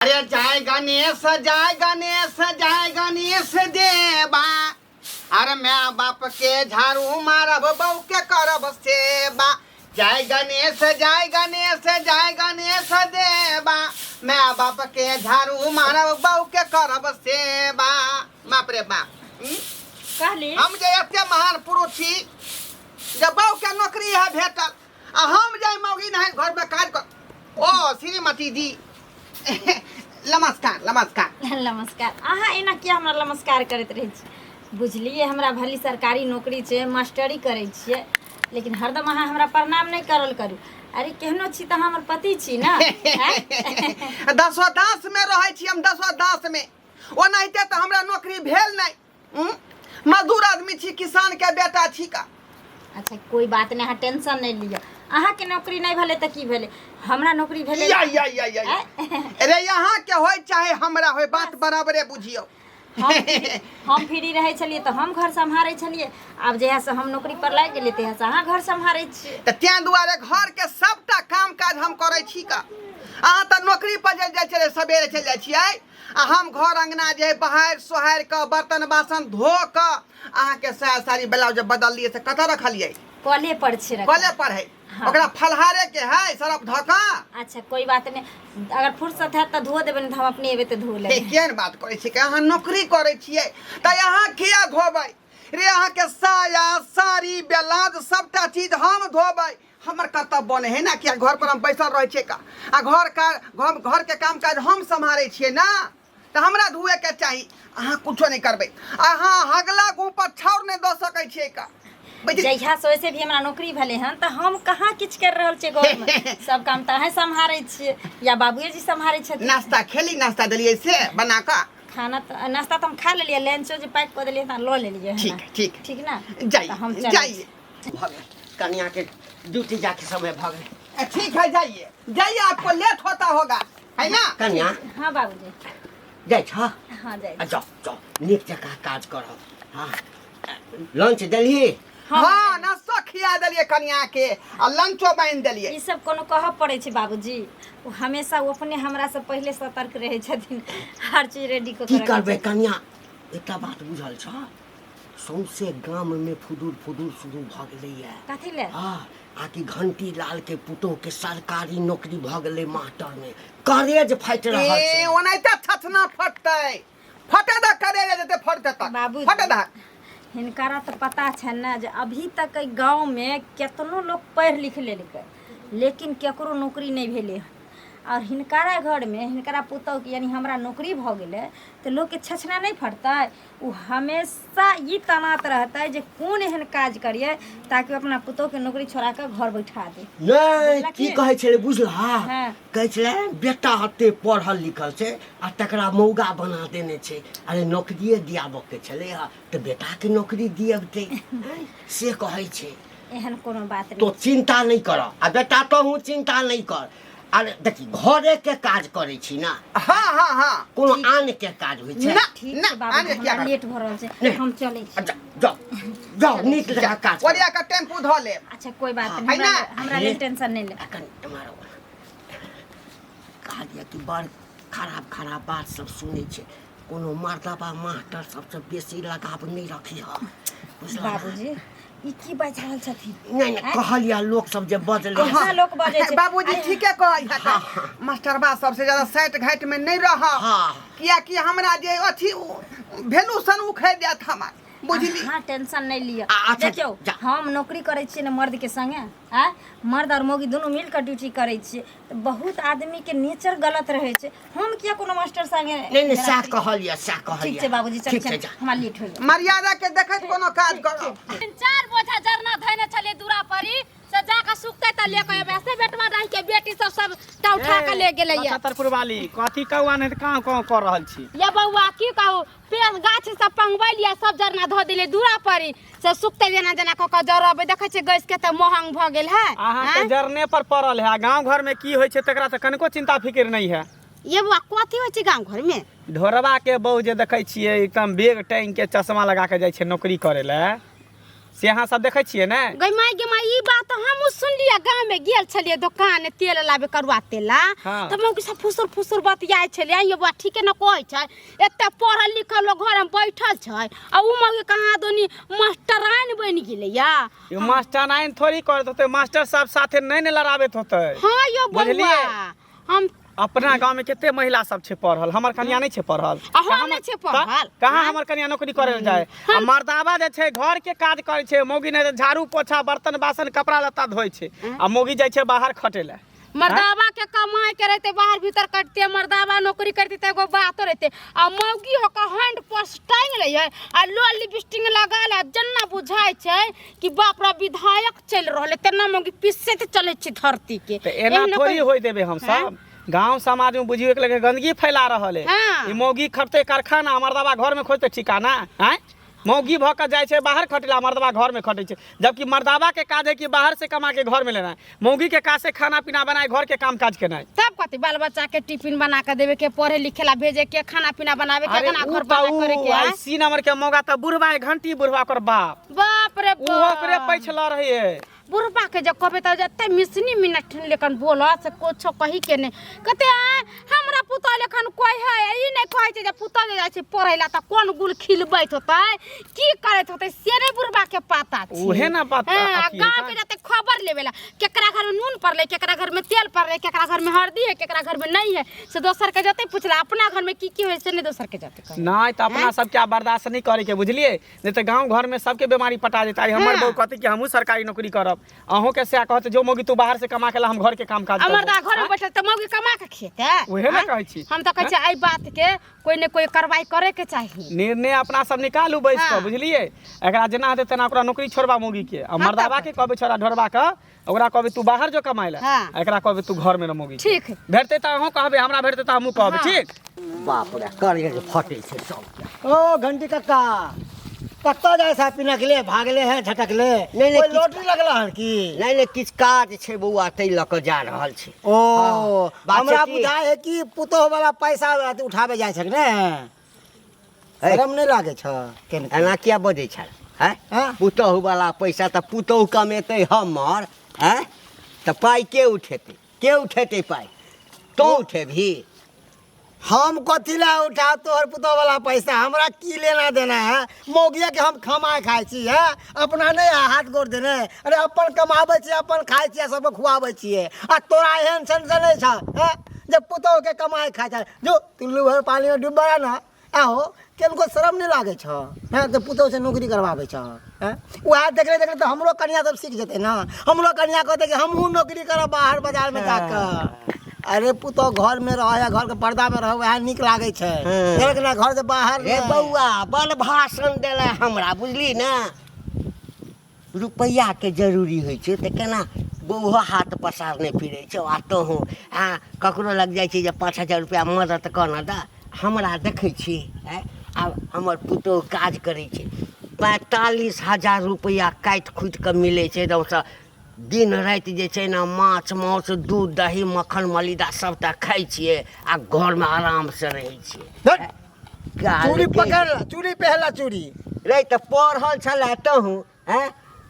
अरे जय गणेश, जय गणेश, जय गणेश देवा। अरे my बाप के झाड़ू मारब, बहू के करब सेवा। जय गणेश, जय गणेश, जय गणेश देवा। My बाप के झाड़ू मारब, बहू के करब सेवा। बाप रे बाप। कहली हम जे एते महान पुरुष छी जे बहू के नौकरी है भेटल, आ हम जाय मौगी नहीं घर में काज कर। ओ श्रीमती जी, नमस्कार नमस्कार। नमस्कार। अहाँ एना किया हमरा नमस्कार करैत रहै छी? बुझलियै, हमरा भली सरकारी नौकरी छै, मास्टरी करै छियै, लेकिन हरदम अहाँ हमरा प्रणाम नहि करल करू। अरे केहनो छी तऽ अहाँ हमर पति छी ने, आँय? दसो दास में रहै छी हम, दसो दास में। ओनाहिते तऽ हमरा नौकरी भेल नहि। मजदूर आदमी छी, किसान के बेटा छी का। अच्छा कोई बात नहीं, अहाँ टेंशन नहीं लिअ। अहाँके नौकरी नहीं भेलै तऽ की भेलै, हमरा नौकरी भेलै। या या या या या। अरे यहाँ के होय चाहे हमरा होय, बात बराबरे बुझियौ। हम फ्री रहै छलियै तऽ हम घर सम्हारै छलियै, आब जहियासँ हम नौकरी पर लागि गेलियै तहियासँ अहाँ घर सम्हारै छियै। तऽ तें दुआरे घर के सबटा काम काज हम करै छी का। अहाँ तऽ नौकरी पर जाइ छलियै, सबेरे चलि जाइ छियै, आ हम घर अंगना जे बहारि सोहारि कऽ बर्तन बासन धो कऽ अहाँके साया साड़ी ब्लाउज बदललियै से कतऽ रखलियै? कले पर छै रखल। कले पर है। हाँ। ओकरा फलहारे के है सरफ धऽ कऽ। अच्छा कोई बात नहीं, अगर फुर्सत है तऽ धो देबै, नहीं तऽ हम अपने एबै तऽ धो लेबै। हे, केहन बात करै छियै? अहाँ नौकरी करै छियै तऽ अहाँ किया धोबै रे? अहाँके साया साड़ी ब्लाउज सबटा चीज हम धोबै, हमर कर्तव्य बने है ना। किया घर पर हम बैसल रहै छियै का, आ घर का घर घर के काम काज हम सम्हारै छियै ना, तऽ हमरा धुए के चाही। अहाँ कुछो नहि करबै, अहाँ हगला गुह पर छाउर नहि दऽ सकै छियै का। बुझ- जहिया से वैसे भी हमरा नौकरी भेलै हन तऽ हम कहाँ किछु करि रहल छियै घरमे, सब काम तऽ अहें सम्हारै छियै या बाबुए जी सम्हारै छथिन। नाश्ता खेली? नाश्ता देलियै से बना कऽ? खाना तऽ नाश्ता तऽ हम खा लेलियै, लंचो जे पैक कऽ देलियै तऽ लऽ लेलियै। ठीक है, ठीक है। ठीक ना? जाइए, तऽ हम चलै जाइए। छी। भऽ गेल, कनिया के ड्यूटी जाके समय भऽ गेल। ठीक है, जाइए जाइए, आपको लेट होता होगा है ना? कनिया। हाँ बाबूजी। जाइ छ? हाँ जाइ। आ जाओ जाओ, नीक जकाँ काज करब। हाँ, लंच देलही? हाँ, नाश्तो खिया देलियै कनिया के आ लंचो बान्हि देलियै। ई सब कोनो कहऽ पड़ै छै बाबूजी? ओ हमेशा ओ अपने हमरा से पहिले सतर्क रहै छथिन, हर चीज रेडी कऽ की के रखै करबै छथिन। कनिया, एकटा बात बुझल छ? सौंसे गाममे फुदुर फुदुर शुरू भऽ गेलैए। कथी ले? हँ, आकि घंटी लाल के पुतोह के सरकारी नौकरी भऽ गेलै मास्टरमे, करेज फाटि रहल ए छै। ओनाहिते छछना फटतै, फटे दऽ करेज जेतै फटतै तक। बाबूजी। फटे दऽ। हिनकरा तऽ पता छनि ने जे अभी तक एहि गाँवमे केतनो लोक पढ़ि लिख लेलकै लेकिन केकरो नौकरी नहि भेलै हन, आओर हिनकरा घरमे हिनकरा पुतोहुके यानी हमरा नौकरी भऽ गेलै तऽ लोकके छछना नहि फटतै? ओ हमेशा ई तनात रहतै जे कोन एहन काज करियै ताकि ओ अपना पुतोहुके नौकरी छोड़ा कऽ घर बैठा दे। नहि। बुझलखिन? की कहै छलै बुझलह? हाँ। कहै छलै बेटा एते पढ़ल लिखल छै आ तकरा मौगा बना देने छै। अरे नौकरिए दियाबऽ के छलै हँ तऽ बेटाके नौकरी दियबतै, से कहै छै। एहन कोनो बात तो नहि। चिंता नहि कर आ बेटा तोहूँ चिंता नहि कर। अरे देखी, घरे के काज करै छी ना? हाँ हाँ हाँ। कोनो आन के काज होइ छै? ना। ठीक ना, छै बाबू, आन के किया हमरा करबै? लेट भऽ रहल छै, नहि। हम चलै छी। अच्छा जाओ जाओ, नीक जकाँ काज करू। ओरिया के टेम्पू धऽ लेब। अच्छा कोई बात हाँ। नहीं, है ना? हमरा लेल टेंशन नहीं ले। कनि एम्हर आउ। कहलियै कि बड़ खराब खराब बात सब सुनै छै, कोनो मर्दबा मास्टर सबसँ बेसी लगाव नहि रखी हऽ, बुझलह ने? बाबूजी, ई की बाजि रहल छथिन? नहि नहि, कहलियै लोक सब जे बजलै। अहाँ लोक बजै छै। बाबूजी ठीके कहै है, मास्टरबा सबसे ज्यादा साइट घाट में नहीं रह। हाँ। कियाकि हमरा जे अथी भेलू सन उखड़ि जायत हमर, बुझली? हाँ टेंशन नहीं लिअ। अच्छा, देखियौ, जा। हम नौकरी करै छियै ने मर्द के संगे, आँय, मर्द और मौगी दुनू मिल कऽ ड्यूटी करै छियै तऽ बहुत आदमी के नेचर गलत रहै छै, हम किया कोनो मास्टर संगे? नहि नहि, सएह कहलियै, सएह कहलियै। ठीक छै बाबूजी, चल ठीक छै, जा। हमरा लेट होइया। मर्यादा के देखैत कोनो काज करब। 3-4 बोझा जरना धैने छलियै दूरा पर ही से जाके सुखतै तऽ ले के एबै, से बेटवा डाही के बेटी सब सब टा उठा के ले गेलै। नक्षत्रपुर वाली, कथी कौआ नहि तऽ काँव काँव कऽ रहल छी? ये बौआ, की कहू, पेड़ गाछ सब पंगबैलियै, सब जरना धऽ देलियै दूरा पर ही से सुखतै, जेना जेना कऽ कऽ जरबै। देखै छियै गैस के तऽ महंग भऽ गेल है। अहाँके जरने पर पड़ल है, आ गाँव घर में की होइ छै तकरा तऽ कनिको चिंता फिक्र नहीं है। ये बौआ, कथी होइ छै गाँव घर में? ढोरबा के बहू जे देखै छियै एकदम बैग टांगि के चश्मा लगा के जाइ छै नौकरी करै लए, से अहाँ सब देखै छियै ने। गई माई गे माई, ई बात हमहूँ सुनलियै। गाँव में गेल छलियै दोकान तेल लाबे, करुआ तेल ला। तऽ मौगी सब फुसुर फुसुर बतियाइ छलियै। ये बौआ ठीके ने कहै छै, एते पढ़ल लिखल लोग घर में बैठल छै आ उ मौगी कहाँ दोनी मास्टराइन बनि गेलैया। यो मास्टर थोड़ी करैत होतै, मास्टर साहब साथे नहि ने लड़ाबैत होतै। हाँ यो बौआ। बुझलियै? हम अपना गांव में कते महिला सब छै पढ़ल, हमर कनिया नहीं छै पढ़ल। आ हम नहि छै पढ़ल। कहाँ हमर कनिया नौकरी करे लए जाए? आ मर्दाबा जे छै घर के काज करे छै, मौगी नहि तऽ झाड़ू पोछा बर्तन बासन कपड़ा लत्ता धोइ छै आ मौगी जाइ छै बाहर खटे लए। मर्दाबा के कमाई के रहते, बाहर भीतर कटते, मर्दाबा नौकरी करते त एगो बात रहते। आ मौगी हो के हैंड पर्स टांग ले है आ लो लिपस्टिक लगा ले, जेना बुझाय छै कि बाप रे विधायक चलि रहल है, तेना मौगी पीछे चलै छै धरती के। तऽ एना एहनो थोड़ी कोई- होय देबै हम सब। गांव समाज में बुझियो एक लगे गंदगी फैला रहल है। ई मौगी खटते कारखाना, मर्दबा घर में खोजते ठिकाना। आँय, मौगी भऽ के जाइ छै बाहर खटला, मर्दबा घर में खटै छै, जबकि मर्दाबा के काज है कि बाहर से कमा के घर में लेना, मौगी के काज से खाना पीना बनाए घर के काम काज केनाइ। तब कथी, बाल बच्चा के टिफिन बना के देवे के, पढ़े लिखे ला भेजे के, खाना पीना बनावे के, अरे खाना उ घर तऽ बना उ करे के। आई आँय? सी नंबर के मौगा तऽ बुढ़बा है, घंटी बुढ़बा ओकर बाप। बाप रे उहो ओकरे बाप। पैछला रहिए। बुढ़बा के जब कहबे तऽ जते मिसनी मिनट लेखन बोलत से कुछो कही के नहीं। कहते आँय हमरा पुतोह लेखन कोई है? ई नहीं कहै छै जे पुतोह जे जाइ छै पढ़ै ला तऽ कोन गुल खिलबैत होतै, की करैत होतै, से नहीं बुढ़बा के पता छै। उहे ना बात। हाँ, अथी है गाँव का? के जते खबर लेवे ला, केकरा घर में नून पड़लै, केकरा घर में तेल पड़लै, केकरा घर में हल्दी है, केकरा घर में नहीं है, से दोसर के जते पुछला, अपना घर में की की होइ से नहीं दोसर के जते कहै। नहीं तऽ अपना सबके आब बर्दाश्त नहीं करे के, बुझलिए? नहीं तऽ गाँव घर में सबके बीमारी पटा जेतै। आइ हमर बहू कहतै कि हमहूँ सरकारी नौकरी करब, अहूँ के सएह कहतै, जो मौगी तू बाहर से कमा के ला, हम घर के काम काज आ करबौ। मर्दा घर में बैठल तऽ मौगी कमा के खेतै? उहे ने कहै छी। हम तऽ कहै छियै एहि बात के कोई ने कोई कार्रवाई करे के चाही। निर्णय अपना सब निकालू बैस कऽ। बुझलिए? एकरा जेना हेतै तेना ओकरा नौकरी छोड़बा मौगी के, आ मर्दाबा के कहबै छोड़ा ढोरबा के, ओकरा कहबै तू बाहर जो कमाइ लए। आ एकरा कहबै तू घर में रह मौगी के। ठीक है। भेटतै तऽ अहूँ कहबै, हमरा भेटतै तऽ हमहूँ कहबै। ठीक। बाप रे, करेज फटै छै सबके। ओ घंटी कक्का, कतऽ जाइ छै? पिनकले भागले है, झटकले। नहि, कोई किछु- लॉटरी लगला हन की? नहि नहि, किछु काज छै बौआ, ताहि लऽ कऽ जा रहल छी। ओ। बात छै हमरा की? बुझाय है कि पुतोह वाला पैसा अथी उठाबे जाइ छै ने। है। शरम नहि लागै छ केन? एना किया बजै छल हैं? हाँ? पुतहु वाला पैसा तऽ पुतहु कमेतै हमर, हैं? तऽ पाइ के उठेतै? के उठेतै पाइ? तोँ उठेबही? हम कथी ला उठा तोहर पुतोह वाला पैसा? हमरा की लेना देना है? मौगिया के हम खमा खाइ छी है, अपना नहीं है हाथ गोड़ देने। अरे अपन कमाबै छी, अपन खाइ छी, सबके खुआबै छियै, आ तोरा एहन सन से नहीं छ है जे पुतोह के कमाए खाइ छ। जो तुल्लू भर पानी में डूबा ना। आहो केनको शरम नहीं लागै छ हैं तऽ पुतोह से नौकरी करवाबै छ हैं? उएह देखले देखले तऽ हमरो कनिया सब सीख जेतै ना। हमरो कनिया कहतै कि हमहूँ नौकरी करब बाहर बाजार में जाकऽ। अरे पुतोह घर में रह या घर के पर्दा में रह, वएह नीक लागै छै। लेकिन ना घर से बाहर रे नहि। बौआ, बड़ भाषण देला हमरा, बुझली ने? रुपैआके जरूरी होइ छै तऽ केना बौहो हाथ पसारने फिरै छै, आ तोहूँ आ ककरो लग जाइ छै जे 5000 रुपैआ मदद कऽ ने दऽ हमरा। देखै छी आँय, आब हमर पुतोहु काज करै छै, 45,000 रुपैआ काटि खुटि कऽ मिलै छै। एकदमसँ दिन राति जे छै ने माछ मांस दूध दही मक्खन मलिदा सबटा खाइ छियै आ घरमे आरामसँ रहै छियै। धत्, चूड़ी पकड़ ला, चूड़ी पहला चूड़ी रे तऽ पढ़ल छलै तहूँ हैं,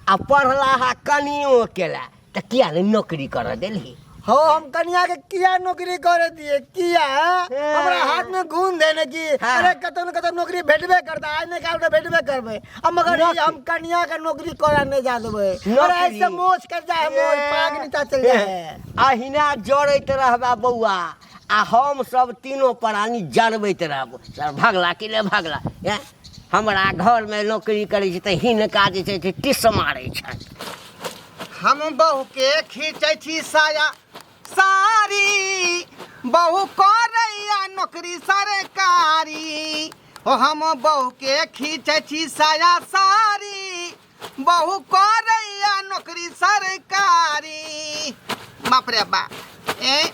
आ पढ़लाहा कनियो केला तऽ किया नहि नौकरी करऽ देलही? हो, हम कनिया के किया नौकरी करे दिए? किया हमरा हाथ में गुण देने की? अरे कतौ न कतौ नौकरी भेटबे करता, आइ नहीं काल तऽ भेटबे करबै। आ मगर ई हम कनिया के नौकरी करे नहीं जा देबै। अरे नौकरी? ऐसे मोछ कर जाए, मोछ पाग नीचा चल जाए। अहिना जड़ैत रहबा बौआ, आ हम सब तीनों प्राणी जरबैत रहबो। सर भगला कि नहि भगला? एँ, हमरा घरमे नौकरी करै छै तऽ हिनका जे छै से टिस मारै छनि। हम बहू के खींचै छी साया साड़ी, बहू करैया नौकरी सरकारी। ओ हम बहू के खींचै छी साया साड़ी, बहू करैया नौकरी सरकारी। बाप रे बा, ए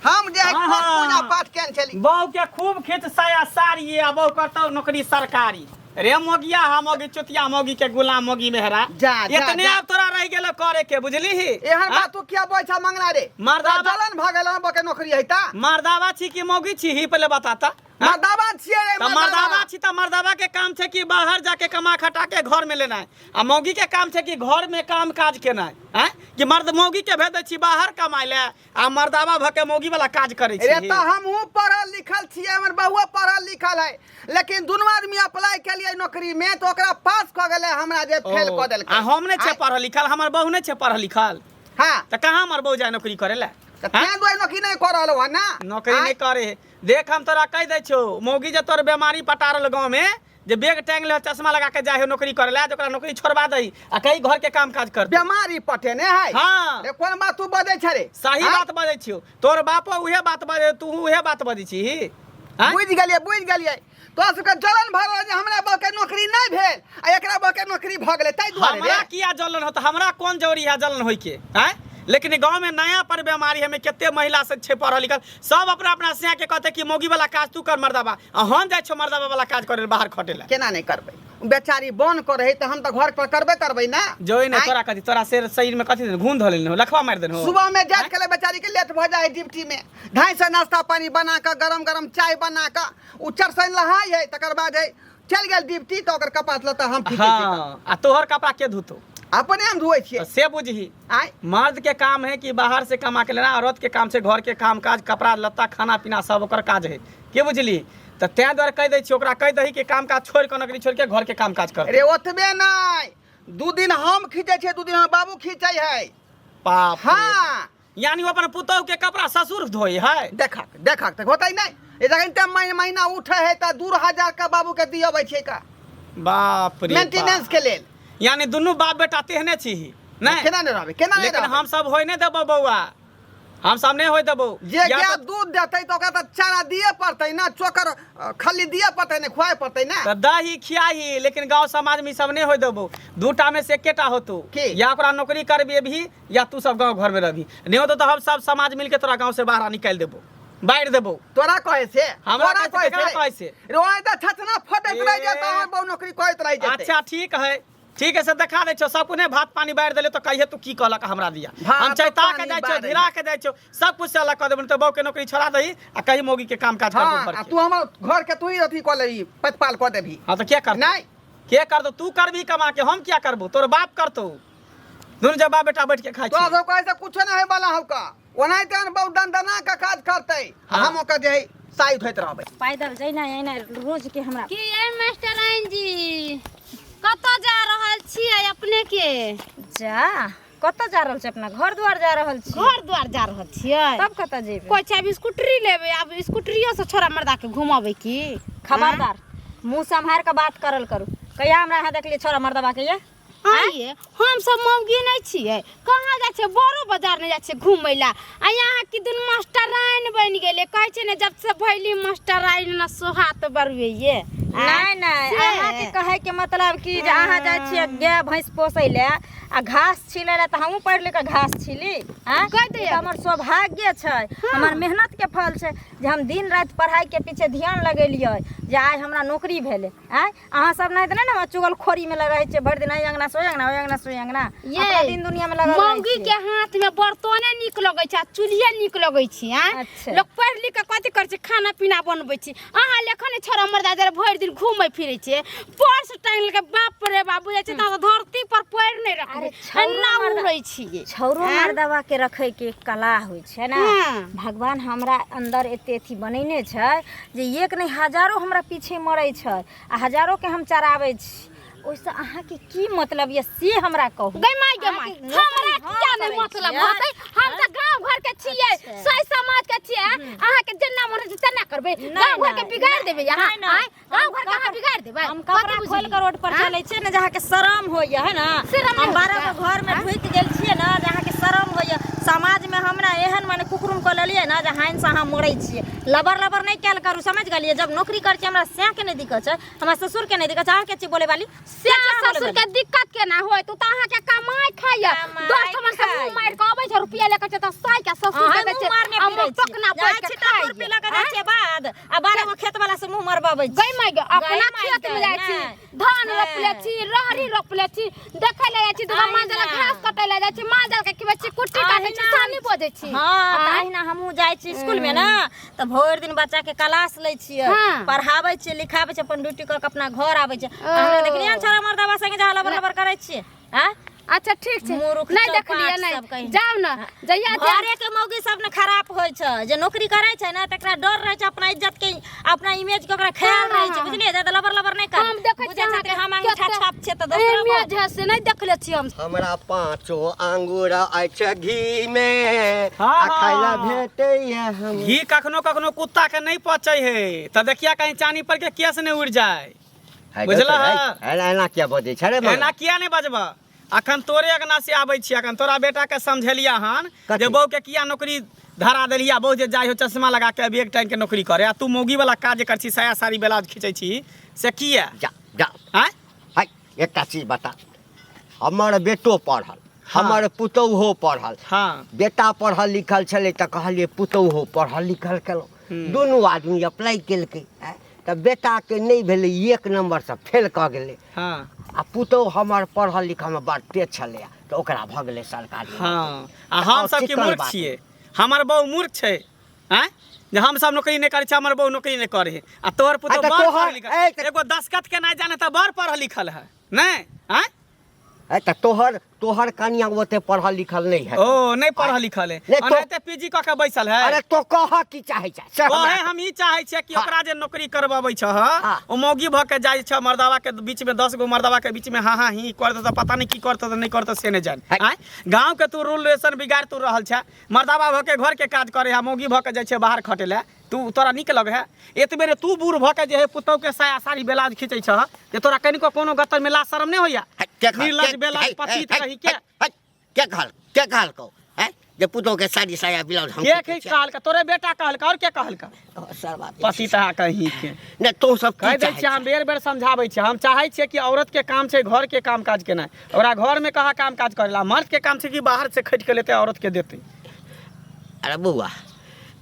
हम जे आहा। पूजा पाठ केने छली। बहू के खूब खींच साया साड़ी आ बहू करतौ नौकरी सरकारी। रे मोगिया, हम मोगी चुतिया मोगी के गुलाम मोगी मेहरा। जा, जा, इतने जा। आब तोरा रह गेलो करे के, बुझली ही? एहन बात तू किया बोल छा मंगना रे? मर्दाबा- जलन भ गेल बके नौकरी हैता। मर्दावा छी कि मौगी छी ही पहले बताता। मर्दाबा छियै रे तऽ मर्दाबा छी तऽ मर्दाबा के काम छै कि बाहर जाके कमा खटा के घर में लेनाइ आ मौगी के काम छै कि घर में काम काज केनाइ आँय कि मर्द मौगी के भेज दै छी बाहर कमाइ लए आ मर्दाबा भऽ के मौगी वाला काज करै रे छी तऽ हमहूँ पढ़ल लिखल छियै हमर बहुओ पढ़ल लिखल है लेकिन दुनू आदमी अप्लाई केलियै नौकरी में तऽ ओकरा पास कऽ गेलै हमरा जे फेल कऽ देलकै आ हम नहि छियै पढ़ल लिखल हमर बहु नहि छै पढ़ल लिखल हाँ तऽ कहाँ हमर बहु जाय नौकरी करै लए तऽ तें दुआरे नौकरी नहि कऽ रहलहुँ हँ ना नौकरी नहि करे है देख हम तोरा कहि दै छियौ मौगी जे तोर बेमारी पटा रहल गाँव में जे बैग टांग ले चश्मा लगा के जाए हो नौकरी करे ला ओकरा नौकरी छोड़वा दही आ कहीं घर के काम काज कर बीमारी पटेने है हाँ। रे कोन बात तू बजै छ रे सही आँय? बात बजै छियौ तोर बापो उहे बात बजै तू उहे बात बजै छी बुझि गेलियै बुझि गेलियै तोरा सबके जलन भऽ रहल जे हमरा बहके नौकरी नहि भेल आ एकरा बहके नौकरी भऽ गेलै ताहि दुआरे हमरा रे किया जलन होत हमरा कोन जरूरी है जलन होय के आँय लेकिन गाँव में नया पर बीमारी हमें कते महिला सब छै पढ़ल लिखल सब अपना अपना सिया के कहते कि मौगी वाला काज तू कर मर्दाबा आ हम जाइ छियौ मर्दाबा वाला काज करे बाहर खटे ला केना नहि करबै बेचारी बन कर रहे तऽ हम तऽ घर पर करबे करबै ना जोई ने आँय? तोरा कथी तोरा शेर शरीर में कथी घून धऽ लेने हो लखवा मारि देने हो सुबह में जाइत के बेचारी के लेट भऽ जाइ है ड्यूटी में ढाई सौ नाश्ता पानी बना कऽ गरम गरम चाय बना कऽ ओ चरसैन लहाय है तकर बाद है चलि गेल ड्यूटी तऽ ओकर कपड़ा लत्ता हम खींचै छियै। हाँ आ तोहर कपड़ा के धोतो अपने हम धोइ छियै तो से बुझही आँय मर्द के काम है कि बाहर से कमा के लेना औरत के काम छै घर के काम काज कपड़ा लत्ता खाना पीना सब ओकर काज है के बुझली तऽ तें दुआरे कहि दै छियै ओकरा कहि दही कि काम काज छोड़ि कऽ नौकरी छोड़ि के घर के काम काज कर रे ओतबे नहि दू दिन हम खींचै छियै दू दिन हमर बाबू खींचै है बाप रे। हाँ यानी ओ अपन पुतहु के कपड़ा ससुर धोइ है देखक देखक तऽ होतै नहि ए जखन ते महीना उठे है तऽ 2000 का बाबू के दियबै छै का बाप रे मेंटेनेंस के लेल यानी दुनू बाप बेटा तेहने छी नहि केना नहि रहबै केना नहि लेकिन रहबै हम सब होय नहि देबो बौआ हम सब नहि होय देबो जे या गाय तऽ- दूध देतै तऽ ओकरा तऽ चारा दिए पड़तै ना चोकर खल्ली दिए पड़तै ने खुआए पड़तै ना तऽ दही खियाही लेकिन गांव समाज में ई सब नहीं होय देबो दूटा में से एकेटा होतो की? या ओकरा नौकरी करबी भी या तू सब गांव घर में रहबी नहीं होतो तो हम सब समाज मिलके तोरा गांव से बाहर निकालि देबो बाहर देबो तोरा कहे से हमरा कहे से, केकरा कहे से? रोए तऽ छछना फटैत रहि जेतौ ए। हमर बहु नौकरी करैत रहि जेतै अच्छा ठीक है ठीक है से देखा दै छौ सब कुछ नहीं भात पानी बारि देले तो कहिए तू की कहलक हमरा दिया भात हम चैता के पानी जाइ छौ बारि धीरा के जाइ छौ सब कुछ से अलग कऽ देबो नहीं तो बहू के नौकरी छोड़ा दही आ कहीं मौगी के काम काज कर हाँ दो आ तू हमर घर के तू ही अथी कऽ लेबही प्रतिपाल कऽ देबही हाँ तो क्या कर नहीं के कर दो तू करबी कमा के हम क्या करबो तोर बाप करतो दुनू जब बाप बेटा बैठ के खाइ तोरा छी सब कहे से कुछो नहीं होय वाला हौका ओनाहिते बहुत दंदना के काज करतै आ हाँ। हम ओकर जे है साइड होइत रहबै पैदल जैना ऐना रोज के हमरा की ये मास्टराइन जी कतऽ जा रहल छियै अपने के जा कतऽ जा रहल छी अपना घर द्वार जा रहल छी घर द्वार जा रहल छियै तब कतऽ जेबै कोइ छै आब स्कूटरी लेबै आब स्कूटरियो से छोरा मर्दा के घुमाबै की खबरदार मुंह सम्हार के बात करल करू कहिया हमरा अहाँ देखलियै छोरा मर्दबा के ये आइए हम सब मौगी नहि छियै कहाँ जाइ छियै बड़ो बाजार नहि जाइ छियै घुमै लए आ यहाँ की दिन मास्टराइन बनि गेलै कहै छै ने जब से भैली मास्टराइन न सोहात बरुए ये नहीं नहीं अहाँके कहै के मतलब कि जे अहाँ जाइ छियै गाय भैंस पोसै लए आ घास छिलै लए तऽ हमहूँ पढ़ि लिख कऽ घास छिली आँय कहि ई दैया। तऽ हमर सौभाग्य छै हमर मेहनत के फल छै जे हम दिन राति पढ़ाई के पीछे ध्यान लगेलियै जे आइ हमरा नौकरी भेलै आँय अहाँ सब नहीं तऽ नहि ने हमरा चुगलखोरी में रहै छियै भरि दिन एहि अंगना से ओहि अंगना ओहि अंगना से ओहि अंगना ये अपना दिन दुनिया में लगल रहै मौगी छियै। के हाथ में बर्तने नीक लगै छै आ चूल्हे नीक लगै छै आँय अच्छा। लोक पढ़ि लिख कऽ कथी करै छै खाना पीना बनबै छै अहाँ लेखन छोरा मर्दा जरा भरि दिन घूमै फिरै छै पर्स टांगि लेलकै बाप रे बाप बुझै छै तऽ धरती पर पैर नहि रखबै अरे छौरो एना मर्दा- उड़ै छियै छौरो मर्दवा के रखे के एक कला होइ छै ने हाँ। भगवान हमरा अंदर एते अथी बनेने छै जे एक नहि हजारो हमरा पीछे मरै छै आ हजारो के हम चराबै छी ओहिसँ अहाँके की मतलब यऽ से हमरा कहू गै माय गै माय अहाँके हमरा नौकरी किया हम नहि करै मतलब छियै? होतै हम तऽ गाँव घर के छियै सही समाज के छियै अहाँके जेना मन होइ छै तेना करबै गाँव घर के बिगाड़ देबै अहाँ नहि, नहि। आँय? गाँव घर के अहाँ बिगाड़ देबै हम कपड़ा कथी खोल के रोड पर आँय? चलै छियै ने जे अहाँके शरम होइए है ने शरम हम नहि 12 होइए। गो घर में ढुकि गेल छियै ने जे अहाँके शरम होइए समाज में हमरा एहन माने कुकरुम कऽ लेलियै ने जे हानि से अहाँ मरै छियै लबर लबर नहि कयल करू समझ गेलियै जब नौकरी करै छियै हमरा सएह के नहि दिक्कत छै हमरा ससुर के नहि दिक्कत छै अहाँके छी बोले वाली से ससुर के दिक्कत केना होय तू तऽ अहाँके कमाइ खाइया कमाइ दस ठमन से मुँह खाइया। मारि कऽ अबै छै रुपया लऽ कऽ छै तऽ साइ के ससुर के अहाँ दै मुँह छै मारने आ फिरै छी। टोकना जाइ पैठ छी के तऽ खाइया खुरपी लऽ कऽ जाइ छियै बाद आ 12 गो खेत वाला से मुँह मरबाबै छी गै माय गै अपना गै माय खेत में गै, जाइ छी नहि। धान रोपले छी, रहरी रोपले छी, देखै ले जाइ छी दुर्गा माँ जल घास कटै ले जाइ छी, माँ जल के खिबै छी, कुट्टी काटै छी, सानी बोजै छी। हाँ, तऽ अहिना हमहूँ जाइ छी स्कूल में ना, तऽ भरि दिन बच्चा के क्लास लै छियै, पढ़ाबै छियै, लिखाबै छियै, अपन ड्यूटी कऽ के अपना घर आबै छियै। हमरा देखलियै हन छोरा मर्दाबा संगे जा लबर लबर करै छियै? आँय? अच्छा ठीक छै, मूर्ख नहि चौपाट देखलियै सब नहि कहीं। जाउ ने जहिया जाउ। घरे के मौगी सब ने खराब होइ छै, जे नौकरी करै छै ने तकरा डर रहै छै अपना इज्जत के, अपना इमेज के ओकरा ख्याल रहै छै, बुझलियै? जादा लबर लबर नहि कर। हम देखै बुझै छियै छथिन अहाँके हम अंगूठा कते छाप छियै तऽ दोसरो इमेज है से नहि देखले छियै हम। हमरा पाँचो आंगुर अछि घी मे, हाँ, आ खाय ला हाँ। भेटैया हम। घी कखनो कखनो कुत्ता के नहि पचै है, तऽ देखिया कहीं चानी पर के केस नहि उड़ि जाय। है बुझलह? दोसर, है, एना किया बजै छै रे? एना किया नहि बजबह? अखन तोरे अंगना से आबै छी, अखन तोरा बेटा के समझेलिया हन कथी? जे बहू के किया नौकरी धरा देलिया, बहू जे जाइ हो चश्मा लगा के अभी एक टाइम के नौकरी करे, आ तू मौगी वाला काज कर छी, साया साड़ी ब्लाउज खींचै छी, से किया? जा जा। आँय? है, एकटा चीज बता, हमर बेटो पढ़ल, हमर पुतोहो पढ़ल। हाँ। बेटा पढ़ल लिखल छलै तऽ कहलियै पुतोहो पढ़ल लिखल केलहुँ, दुनू आदमी अप्लाई केलकै, आँय, तऽ बेटाके नहि भेलै, एक नम्बरसँ फेल कऽ गेलै। हाँ। आ पुतोहु हमर पढ़ल लिखलमे बड़ तेज छलैए, तऽ ओकरा भऽ गेलै सरकारी। हाँ, आ हम सब की चिकन मूर्ख बात। छियै? हमर बहू मूर्ख छै? आँय, जे हम सब नौकरी नहि करै छी, हमर बहू नौकरी नहि करै है, आ तोहर पुतोहु तऽ बड़ तोहर- पढ़ल लिखल, ए, तऽ- एगो दस्खत के नहि जाने तऽ बड़ पढ़ल लिखल है नहि? आँय? ए, तऽ तोहर कनिया ओते पढ़ल लिखल नहि है। ओ नहि पढ़ल लिखल है? नहि, तो- ओनाहिते पीजी कऽ के बैसल है। अरे तो कह की चाहै छै से हमरा। कहे हम ई चाहै छियै कि हाँ। ओकरा जे नौकरी करबाबै छह, हाँ। ओ मौगी भऽ के जाइ छ मर्दावा के बीच में, 10 गो मर्दावा के बीच में हाँ हाँ ही करतौ तऽ पता नहि की करतौ तऽ नहि करतौ से नहि जान। है। आँय, गाँव के तू रूल रेशन बिगाड़ तू रहल छै। मर्दावा भऽ के घर के काज करे है, मौगी भऽ के जाइ छै बाहर खटे लए, तू तोरा नीक लगे है? एतबे रे तू बूढ़ भऽ के जे है पुतहु के साया साड़ी ब्लाउज खींचै छह, जे तोरा कनिको कोनो गतर में लाज शरम नहि होइया? है, के कहल- निर्लज के- बेलाज है, पतित है, रही के है, है, के कहलकौ है जे पुतहु के साड़ी साया ब्लाउज हम के खींचै के छियै? कहलका? तोरे बेटा कहलका, और के कहलका? ओ, सरबा बेसी। पतित अहाँ कहीं के। नहि, तों सब की कहि दै चाहै छियै हम, बेर बेर समझाबै छियै। हम चाहै छियै कि औरत के काम छै घर के काम काज केनाइ, ओकरा घर में कहाँ काम काज करेला। मर्द के काम छै कि बाहर से खटि के लेतै, औरत के देतै। अरे बौआ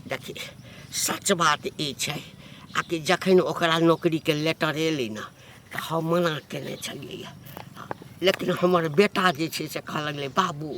देखी, सच बात ई छै आ कि जखन ओकरा नौकरीके लेटर एलै ने तऽ हम मना केने छलियै, लेकिन हमर बेटा जे छै से कहऽ लगलै, बाबू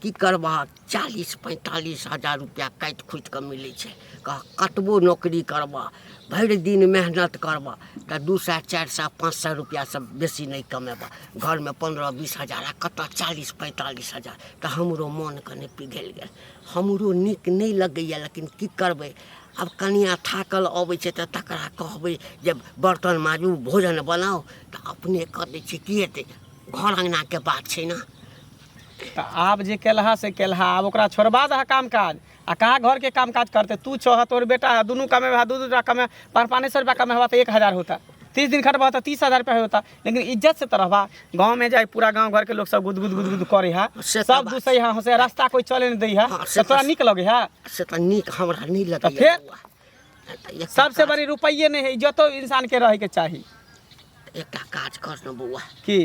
की करबह, 40-45 हजार रुपैआ काटि खुटि कऽ मिलै छै, कह कतबो नौकरी करबह, भरि दिन मेहनत करबह तऽ 200, 400, 500 रुपैआसँ बेसी नहि कमेबह, घरमे 15-20 हजार, आ कतऽ 40-45 हजार। तऽ हमरो मोन कनि पिघलि गेल, हमरो नीक नहि लगैए, लेकिन की करबै आब? कनिआँ थाकल अबै छै तऽ तकरा कहबै जे बर्तन माजू, भोजन बनाउ, तऽ अपने कऽ दै छै। की हेतै, घर अङ्गनाके बात छै ने। तऽ आब जे केलहा से केलहा, आब ओकरा छोड़बा दह काम काज, आ कहाँ घर के काम काज करते? तू छह, तोर बेटा है, दुनू कमेबा, दू दू टाका कमे, पाँच पाँच सौ रुपया कमेबा तऽ 1000 होता, 30 दिन खटबा तऽ 30,000 रुपया होता, लेकिन इज्जत से तऽ रहबा। गाँव में जाय पूरा गाँव घर के लोग सब गुद गुद गुद गुद करे है, से तऽ सब बात दूसरे है, हंसे, रास्ता कोई चले नहीं दै है। हाँ, से तऽ तोरा तऽ- नीक लगे है? से तऽ नीक हमरा नहि लगैए फेर? बौआ। तऽ एकटा सबसे काज- बड़ी रुपये नहीं है, इज्जतो इंसान के रहे के चाही। एकटा काज कर ने बौआ। की?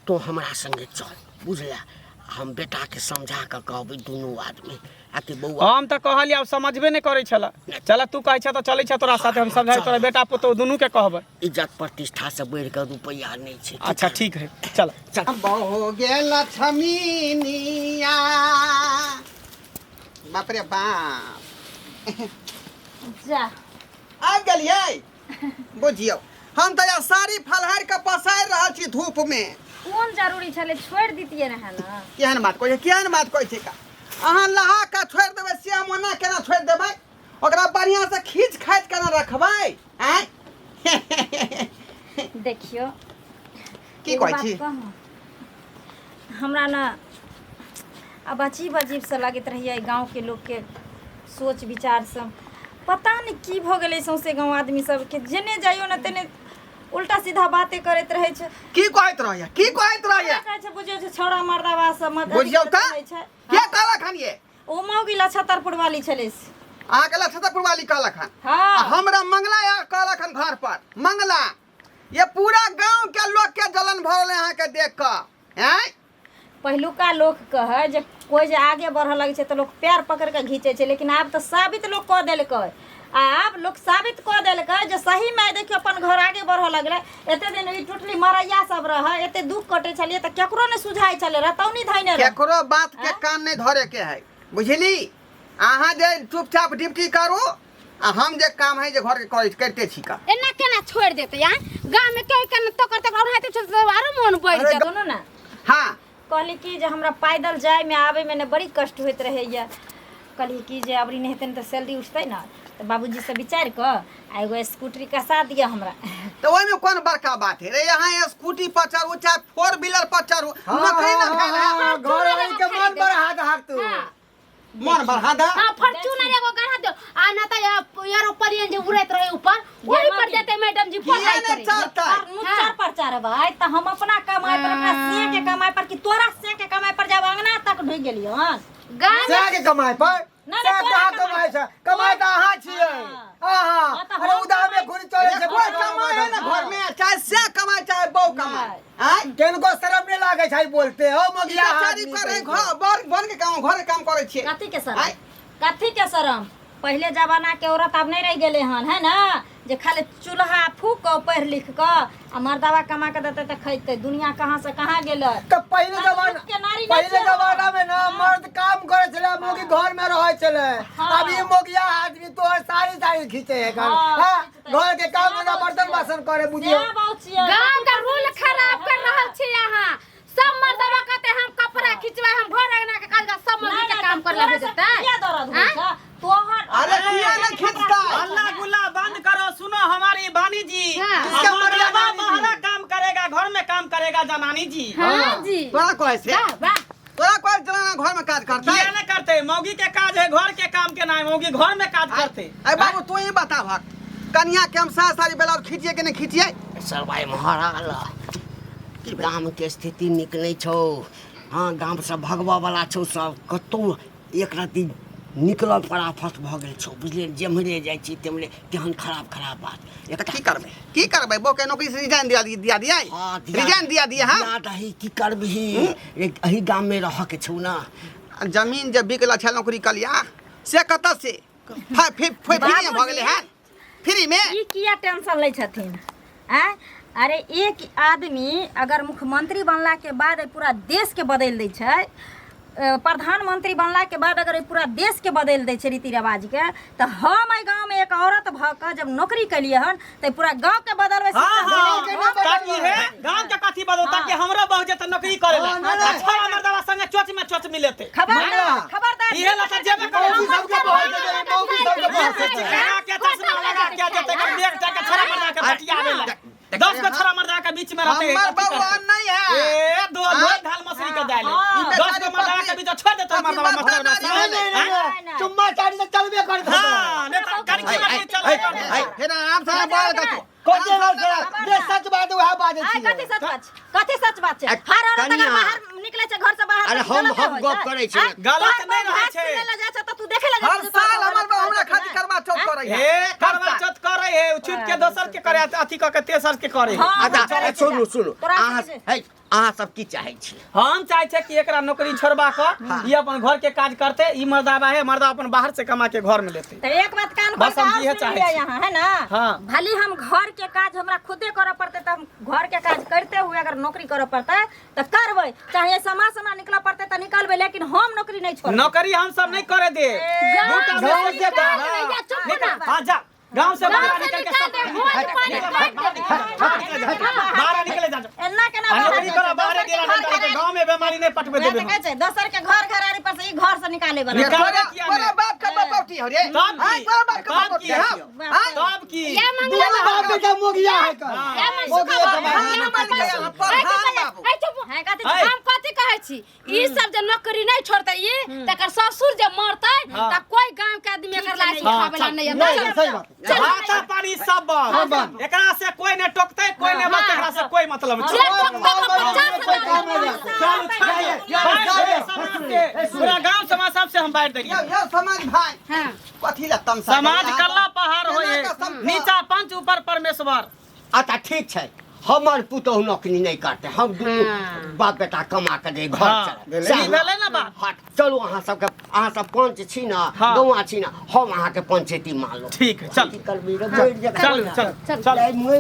तोँ हमरा सङ्गे चल, बुझले? हम बेटाके समझा कऽ कहबै दुनू आदमी आ कि बौआ। हम तऽ कहलियै, आब समझबे नहि करै छलै। चल, तू कहै छ तऽ चलै छ तोरा साथे, हम समझाइ तोरा बेटा पुतोह दुनू के कहबै। इज्जत प्रतिष्ठासँ बढ़ि कऽ रुपैआ नहि छै। अच्छा ठीक है, चल। बहु गेल लक्ष्मीनिया, बाप रे बाप। जा। आबि गेलियै? बुझियौ, हम तऽ यहाँ साड़ी फलहारि कऽ पसारि रहल छी धूप मे। कोन जरूरी छलै? छोड़ि दितियै रहए ने। केहन बात कहै छै, केहन बात कहै छै का? अहाँ लहा कऽ छोड़ि देबै से हम ओना केना छोड़ि देबै? ओकरा बढ़िआँ से खींच खाचि केना रखबै? आँय? देखियौ। की एगो कहै बात छी? कहूँ? हमरा ने आब अजीब अजीब से लगैत रहैए गाँवके लोकके सोच विचार सब। पता नहि की भऽ गेलै सौंसे गाँव आदमी सबके, जेने जाइयो ने तेने उल्टा सीधा बाते करैत रहै छै। की कहैत रहैया? की कहैत रहैया? कहै छै, बुझियौ जे छौड़ा मर्दाबा सब मत बुझियौ तऽ रहै छै। के कहलक हन ये? ओ मौगी लछतरपुर वाली छलै से। अहाँके लछतरपुर वाली कहलक हन? हाँ। आ हमरा मंगला यार कहलक हन घर पर मंगला। ये पूरा गांव के लोग के जलन भरल है अहाँके देख कऽ। आँय? पहिलुका लोक कहै जे कोइ जे आगे बढ़ऽ लगै छै तऽ लोक पैर पकड़ि कऽ घीचै छै, लेकिन आब तऽ साबित लोक कऽ देलकै। आब लोक साबित कऽ देलकै जे सही में देखियौ अपन घर आगे बढ़ऽ लगलै। एते दिन ई टुटली मरैया सब रहै, एते दुख कटै छलियै तऽ केकरो नहि सुझाइ छलै, रतौनी धैने रहै। केकरो बात के कान नहीं धरे के है, बुझली? अहाँ जे चुपचाप ड्यूटी करू आ हम जे काम है जे घर के करे करते छी का। एना केना छोड़ देते यार? गांव में के केना तो करते और हाथे छोड़ आरो मन बढ़ जात। सुनू ना। हाँ। कहली कि जे हमरा पैदल जाय में आवे में ने बड़ी कष्ट होइत रहैया। कहली कि जे अबरी नहि हेतै ने तऽ सैलरी उठतै ने तऽ बाबूजी से विचारि कऽ आ एगो स्कूटरी कसा दिअ हमरा। तो ओहिमे कोन बड़का बात है रे? यहाँ स्कूटी पर चढ़ू चाहे फोर व्हीलर पर चढ़ू, नौकरी न भेल है। घर वाली के मन बढ़ा दहक तू। मन बढ़ा दा। हां, फॉर्च्यूनर एगो गढ़ा दो आ ना त एरोप्लेन जे उड़ैत रहे ऊपर ओही पर देते मैडम जी पढ़ाई किया करे। ने चढ़तै? नुच्चर पर चढ़बै तऽ हम अपना कमाई पर, अपना से के कमाई पर कि तोरा से के कमाई पर जब अंगना तक ढुकि गेलियो हन। गाँव से के कमाई पर? ना, से तोरा कहाँ कमाई कमाई छै? कमाई तऽ अहाँ छियै। हाँ। अहाँ। हाँ, तऽ अरे हम उदाह में कमाई- घुरि चलै छै। कोई कमाई है ना घर में, चाहे से कमाई चाहे बहू कमाई। आँय? केनको शरम नहि लागै छै बोलते हो मगिया बेचारी आदमी करे कहिके। घर बर बर के काम, घर के काम करै छियै। कथी के शरम? आँय? कथी के शरम? पहिले जमाना के औरत आब नहीं रह गेले हन, है ना, जे खाली चूल्हा फूक कऽ पढ़ लिख कऽ आ मर्दावा कमा के देतै तऽ खैतै। दुनिया कहाँ से कहाँ गेलै। तऽ पहिले आब जमाना युग के नारी नहि पहिले छियै। जमाना में ना मर्द काम करे छलै, मौगी घर में रहै छलै। हाँ। अब ई मौगिया आदमी तोहर साड़ी साड़ी खींचे है घर। हाँ, हाँ, खींचतै। घर के काम ना बर्तन बासन करे बुझियो। सएह बात छियै। गांव के रूल खराब कर रहल छी अहाँ। सब मर्दवा कहते हम कपड़ा खिंचवा, हम घर अंगना के काज, सब मर्द के काम कर तोरा लगे से जेतै। किया दर्द होइ छौ? तोहर अरे किया नहीं खींचता? हल्ला गुल्ला बंद करो, सुनो हमारी बानी जी। हाँ। किसका मर्दवा मर्दाना जी? बाहरा काम करेगा, घर में काम करेगा जनानी जी। हां जी। तोरा कहै से? वाह वाह। तोरा कहै जनाना घर में काज करतै? किया नहीं करते? मौगी के काज है घर के काम के ना, मौगी घर में काज करते। अरे बाबू तू ही बता भक, कनिया के हम सास सारी बेला खींचिए के नहीं खींचिए? सरवाई महाराज कि गाम के स्थिति नीक नहीं छौ। हाँ, गाम से भगबऽ वाला छौ सब, कतौ एक रत्ती निकलऽ पर आफत भऽ गेल छौ, बुझलियै? जेम्हरे जाइ छी तेम्हरे तेहन खराब खराब बात। तऽ की करबै, की करबै? बहू के नौकरी से रिजाइन दिया दिया दिया? हाँ, रिजाइन दिया दिया? हाँ दिया दही, की करबिही? एही गाम में रहऽ के छौ ना। जमीन जे बिकल छै नौकरी कलिया से कतऽ से फ्री में भऽ गेलै हन, फ्री में। ई किया टेंशन लै छथिन? आँय, अरे एक आदमी अगर मुख्यमंत्री बनला के बाद पूरा देश के बदलि दै छै, प्रधानमंत्री बनला के बाद अगर पूरा देश के बदलि दै छै रीति रिवाज के, तऽ हम एहि गाँव में एक औरत भऽ कऽ जब नौकरी केलियै हन तऽ पूरा गाँव के बदलबै। हाँ, हाँ, के ताकि हे गांव के कथी बदल, ताकि हमरो बहू जेतै नौकरी करे ला, अच्छा मर्दवा संगे चोच में चोच मिलेते। खबरदार खबरदार। इहे ला तऽ जेबे करै। मौगी सबके बहुत देबै, मौगी सबके बहुत देबै। लगा के चश्मा लगा के जेतै, कर देख जाके छोरा मर्दा के बटियावे ला, 10 गो छोरा मर्दा के बीच में रहते। हमर बउआ नहीं है। ए दो दो धाल मछली के दाल हाँ। 10 गो मर्दा के बीच छोड़ देते मर्दा मस्टर नहीं, नहीं, नहीं, नहीं, चुम्मा चाटी तऽ चलबे करतै। हां, नहीं तो कनकी मछली चलबे करते। फेर आराम से बोल कथू। कथी बात छै? जे सच बात वएह बाजै आय छियै। कथी सच बात छै? कथी सच बात छै? हर औरत अगर कनिया। बाहर निकले छै घर से बाहर अरे तऽ हम गलत हम होइ गप छै। करै छी। आँय? गलत तोहर नहि रहै घास छै। किनै लए जाइ छै तऽ तू देखे लए जाइ हर छै जे तोहर साल गलत हमर बहू हमरा होइ छै खातिर कि करवा चौथ करै है। ए करवा चौथ करे है, उ छुप के दोसर के करे, अथी क के तेसर के करे है। हाँ, अच्छा हम करै छी। सुनू सुनू, तोरा अहाँ से- है, अहाँ सब की चाहै छी? हम चाहे छे कि एकरा नौकरी छोड़बा क ई अपन घर के काज करते, ई मर्दाबा है मर्दा अपन बाहर से कमा के घर में लेते। तऽ एक बात कान खोल बस के हम और इहे सुनि चाहै लिअ छी। यहाँ, है ना? हाँ। भली हम घर के काज हमरा खुदे करऽ पड़तै तऽ हम घर के काज करते हुए अगर नौकरी करऽ पड़तै तऽ करबै, चाहे समाज से हमरा निकलऽ पड़तै तऽ निकलबै, लेकिन हम नौकरी नहीं छोड़बै। नौकरी हम सब नहीं करे दे। गाँव दूटा से में से निकाल हाँ। देबै, चुप ना। हाँ जा, गांव से गाँव बाहर से निकल के निकाल सब दे, भोज पानी काट देबै। बाहर निकले जा, एना केना आ बाहर नौकरी जाइ करो छै? बाहर दोसर के गेला घर नहीं घरारी- गांव में बीमारी नहीं पटबे वएह देबे तऽ कहै छै, दोसर के घर घरारी पर से ई घर से निकाले वाला। निकाल- तोरा किया तोरा नहि? बाप के बपौटी हो रे। तब की? आँय, तोरा बाप के तब बपौटी की? हो। आँय? तब की? या मंगला दुनू बाप बेटा मोगिया है कर। या मनसुखा मोगिया बाबू, कमाइ या है। मनसुखा बाबू। प्रधान बाबू। ऐ चुप। हैं, कथी ऐ। हम कथी कहै छी, ई सब जे नौकरी नहीं छोड़तै ई तकर ससुर जे मरतै हाँ। त कोई गांव के आदमी एकर लाश हाँ, उठाबै ला चल। नहीं नहीं, अतै। सही बात। भाषा पानी सब बंद, एकरा से कोई ने टोकते, कोई ने बस, एकरा से कोई मतलब जे नहीं। टोकतै ओकरा 50,000 काम नहीं है। चल छोड़ दे। पूरा गांव समाज सब से हम बांट देलियै। यौ यौ समाज भाई, हां कथी ला तमसा समाज कल्ला पहाड़ होय एना कऽ नीचा पंच ऊपर परमेश्वर। अच्छा ठीक छै, हमर पुतोहु नौकरी नहि करतै, हम दुनू हाँ। बाप बेटा कमा के जे घर हाँ, चलाएब। ई सएह ने? भेलै ने बात। हट, चलू अहाँ सबके, अहाँ सब पंच छी ने, हाँ। गौआ छी ने, हम अहाँके पंचैती मानलहुँ। ठीक है, चल। की करबी रे, मरि जेबै। चल चल चल। मरि।